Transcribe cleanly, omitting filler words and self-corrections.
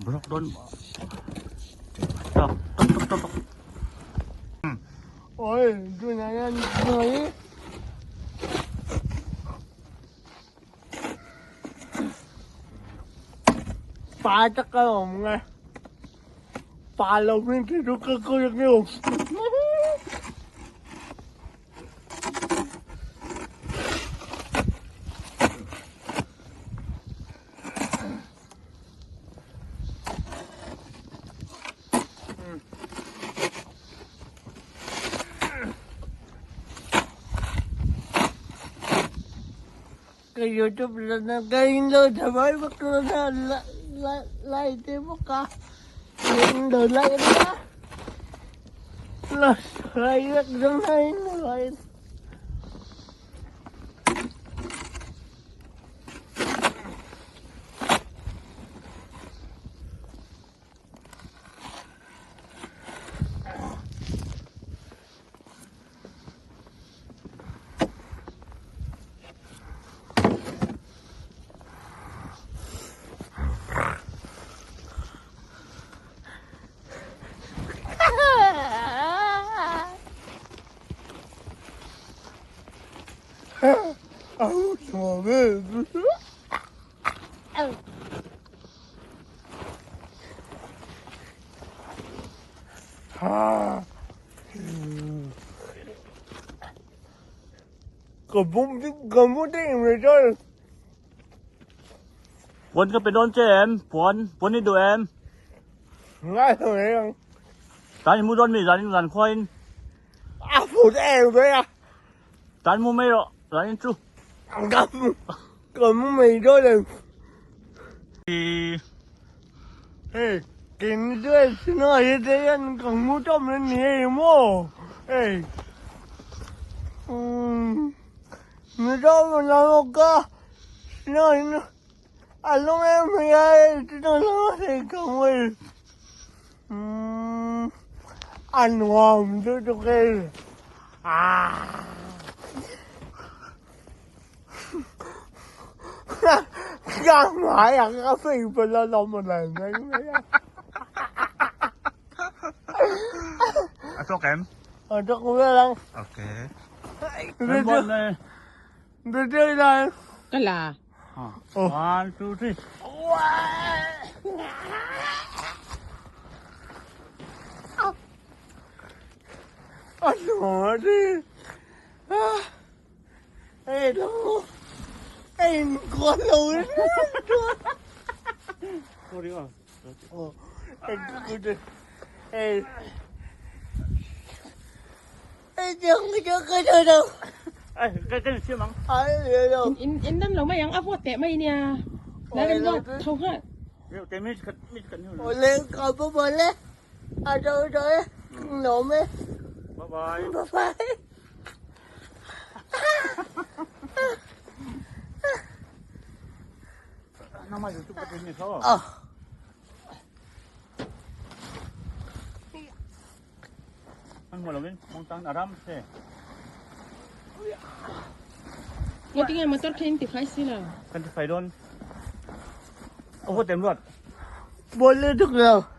Blok doon. Tok, tok, tok, tok, tok. Ôi, tôi này anh nói. ปลาจะกระหม่อมไงปลาเราไม่ได้ดูก็ก็ยังอยู่ cái YouTube là nó cái nó thoải mái bắt nó lại lại lại tiếp một cả những đời lại đó là lại rất rất hay lại Puan ka pe don che em, puan, puan ni du em. Ngay rồi em. Tan mu don mi zan zan khoin. À phụ em đấy à. Tan mu mei ro, zan in chu. Cầm cầm mì đó rồi. Ê, kínด้วยnó ấy thế anh còn mua cho mình nhiều mồ. Ê. 你知道吗？那个，那那，啊，弄来没啊？这种东西可会，嗯，啊，我们就这个，啊，干嘛呀？个肺不了那么难的呀？ Atok em. 啊，这个人， Okay. 别这，别这样。 Kala. Oh. One, two, three. 哇！啊什么的？啊！哎，老，哎，你过老了， Sorry ah. 哦，哎，对对，哎，哎，这个这个这个， Ay, kay kay siya mang. 哎呀， In in dam lo mai ang afo te mai nia. La rim do thau ha. Yo, kay mi kat mi kat niyo. 我连搞不不嘞，啊，走走，老妹， Bye bye. 拜拜。 Nama YouTube pa din niyo. 啊。 Ang malawin, mong tang aram se. Ngo tinga motor khin ti phai si la. Kan ti fai don. Ako tem lot. 我来这个。